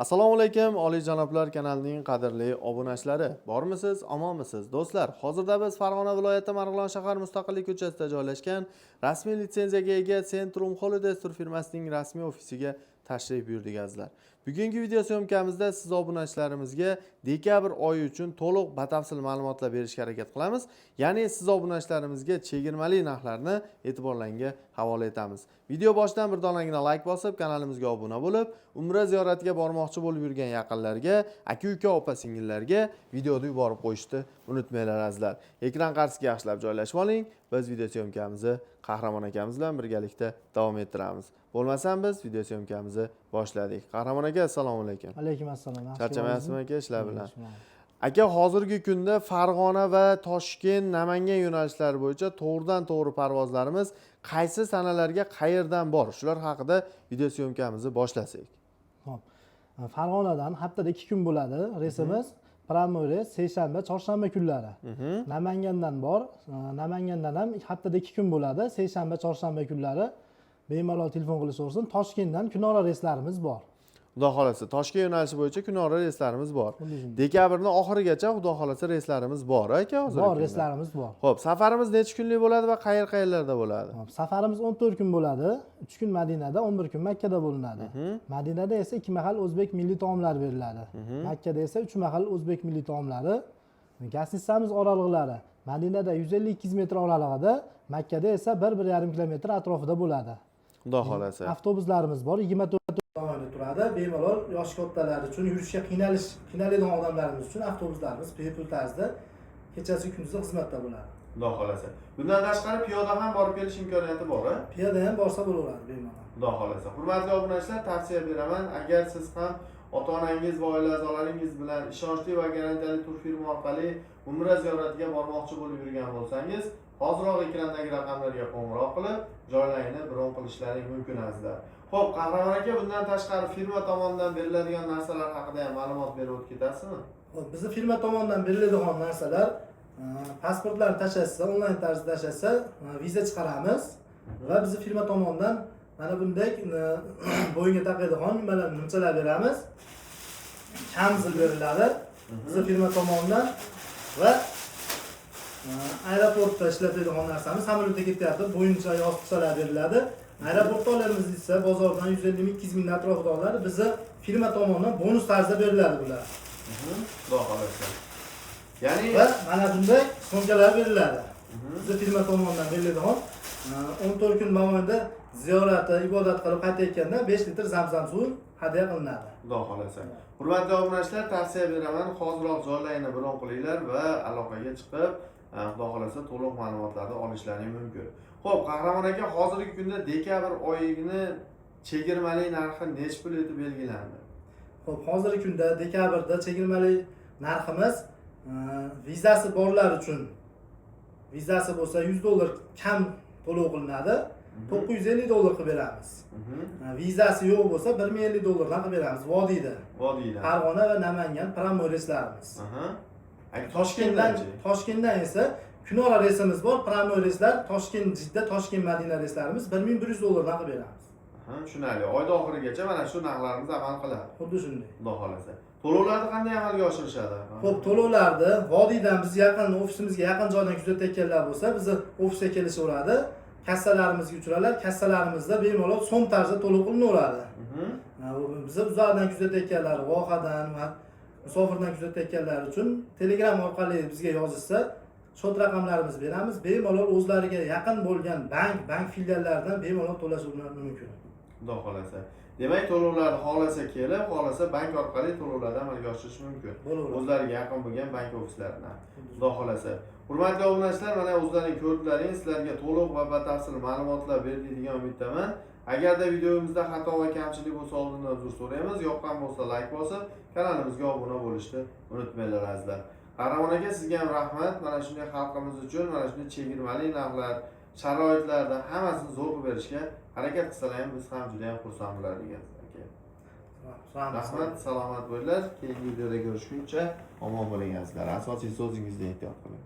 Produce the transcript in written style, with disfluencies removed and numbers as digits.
Assalomu alaykum, oliyjanoblar kanalining qadrli obunachilari. Bormisiz, omonmisiz? Do'stlar, hozirda biz Farg'ona viloyati Marg'ilon shahar Mustaqillik ko'chasida joylashgan rasmiy litsenziyaga ega Centrum Holidays tur firmasining rasmiy ofisiga tashrif buyurdik, azizlar. Bugungi video съёмка mizda siz obunachilarimizga dekabr oyi uchun to'liq batafsil ma'lumotlar berishga harakat qilamiz. Ya'ni siz obunachilarimizga chegirmali narxlarni e'tiborlaringga havola etamiz. Video boshidan bir donagina layk bosib, kanalimizga obuna bo'lib, umra ziyoratiga bormoqchi bo'lib yurgan yaqinlarga, aka-uka, opa-singillarga videoni yuborib qo'yishni unutmanglar, azizlar. Ekran qarshisiga yaxshilab joylashib oling. Biz video съёмка mizni Qahramon akamiz bilan birgalikda davom ettiramiz. Bo'lmasam, biz video съёмка mizni boshladik. Qahramon aka, assalomu alaykum. Alaykum assalom. Yaxshi. Charchamayapsizmi, aka, ishlar bilan? Yaxshi. Aka, hozirgi kunda Farg'ona va Toshkent, Namangan yo'nalishlari bo'yicha to'g'ridan to'g'ri parvozlarimiz qaysi sanalarga, qayerdan bor? Shular haqida video съёмка mizni boshlasak. Xo'p. Farg'onadan haftada 2 kun bo'ladi reysimiz. Прямой reys seshanba, chorshanba kunlari. Namangandan bor. Namangandan ham haftada 2 kun bo'ladi. Seshanba, chorshanba kunlari. Bemalol telefon qilishaversin. Toshkentdan kunora reyslarimiz bor. Xudo xohlasa, Toshkent yo'nalishi bo'yicha kunora reyslarimiz bor. Xuddi shunday. Dekabrni oxirigacha, Xudo xohlasa, reyslarimiz bor, aka, hozirgi Bor, kunda. reyslarimiz bor. Xo'p, safarimiz necha kunlik bo'ladi va qayer qayerlarda bo'ladi? Xo'p, safarimiz 14 kun bo'ladi. 3 kun Madinada, 11 kun Makkada bo'linadi. Madinada esa ikki mahal o'zbek milliy taomlari beriladi. Makkada esa uch mahal o'zbek milliy taomlari. Гостиница miz oraliqlari Madinada 150-200 metr oralig'ida, Makkada esa 1-1,5 kilometr atrofida bo'ladi. Xudo xohlasa. Avtobuslarimiz bor, 24 tomonda turadi. Bemalol yoshi kattalar uchun, yurishga qiynaladigan odamlarimiz uchun avtobuslarimiz bepul tarzda kechasi kunduzi xizmatda bo'ladi. Xudo xohlasa. Bundan tashqari, piyoda ham borib kelish imkoniyati bor, a? Piyoda ham borsa bo'laveradi bemalol. Xudo xohlasa. Hurmatli obunachilar, tavsiya beraman, agar siz ham ota onangiz va oila a'zolaringiz bilan ishonchli va garantiyali turfirma orqali umra ziyoratiga bormoqchi bo'lib yurgan bo'lsangiz, hoziroq ekrandagi raqamlarga qo'ng'iroq qilib, joylaringni bron qilishlaring mumkin, azizlar. Ho'p, Qahramon aka, bundan tashqari firma tomonidan beriladigan narsalar haqida ham ma'lumot berib o'tib ketasizmi? Xo'p, bizni firma tomonidan beriladigan narsalar pasportlarni tashlashsa, onlayn tarzda tashlashsa, viza chiqaramiz va bizni firma tomonidan mana bunday bo'yinga taqadigan nimalar, nimchalar beramiz. Kamzul beriladi bizni firma tomonidan va aeroportda ishlatadigan narsamiz, samolyotda ketyapti, bo'yincha yostiqchalar beriladi. Aeroportda olamiz desa, bozordan 150 ming, 200 ming atrofida oladi. Bizni firma tomonidan bonus tarzda beriladi bular. Xudo xohlasa, ya'ni Va mana bunday sumkalar beriladi. Bizni firma tomonidan beriladigan 14 kun mobaynida ziyorati, ibodat qilib qaytayotganda 5 litr zamzam suvi hadya qilinadi. Xudo xohlasa. Hurmatli obunachilar, tavsiya beraman, hoziroq joylaringni bron qilinglar va aloqaga chiqib, xudo xohlasa, to'liq ma'lumotlarni olishlaring mumkin. Ho'p, Qahramon aka, hozirgi kunda dekabr oyini chegirmali narxi nechi pul etib belgilandi? Xo'p, hozirgi kunda dekabrda chegirmali narximiz vizasi borlar uchun, vizasi bo'lsa, 100 dollar kam to'lov qilinadi. 950 dollar qilib beramiz. Vizasi yo'q bo'lsa, 1050 dollardan qilib beramiz vodiyda. Vodiydan. Farg'ona va Namangan прямой reyslarimiz. Aka, Toshkentdan Toshkentdanchi? Toshkentdan esa kunora reysimiz bor, прямой reyslar Toshkent Jidda, Toshkent Madina reyslarimiz 1100 dollardan qilib beramiz. Aha, tushunarli. Oyni oxirigacha mana shu narxlarimiz amal qiladi. Xuddi shunday. Xudo xohlasa. To'lovlarni qanday amalga oshirishadi? Xo'p, to'lovlarni vodiydan biz yaqin ofisimizga yaqin joydan kuzatayotganlar bo'lsa, bizni ofisga kelishaveradi. Kassalarimizga uchiradilar. Kassalarimizda bemalol so'm tarzida to'lov qilinaveradi. Bizni uzoqdan kuzatayotganlar, vohadan va musofirdan kuzatayotganlar uchun Telegram orqali bizga yozishsa, счёт raqamlarimizni beramiz. Bemalol o'zlariga yaqin bo'lgan bank filiallaridan bemalol to'lashlari mumkin. Xudo xohlasa. Demak, to'lovlarni xohlasa kelib, xohlasa bank orqali to'lovlarni amalga oshirish mumkin. Bo'laveradi. O'zlariga yaqin bo'lgan bank ofislaridan. Xudo xohlasa. Hurmatli obunachilar, mana o'zlaring ko'rdilaring, sizlarga to'liq va batafsil ma'lumotlar berdik degan umiddaman. Agarda videomizda xato va kamchilik bo'lsa, oldindan uzr so'raymiz. Yoqqan bo'lsa, layk bosib, kanalimizga obuna bo'lishni unutmanglar, azizlar. Qahramon aka, sizga ham rahmat. Mana shunday xalqimiz uchun mana shunday chegirmali narxlar, sharoitlarda hammasini zo'r qilib berishga harakat qilsalar ham, biz ham juda ham xursand bo'lardik, aka. Rahmat, salomat bo'linglar. Keyingi videoda ko'rishguncha omon bo'ling, azizlar. Asosiy so'zingizda ehtiyot qiling.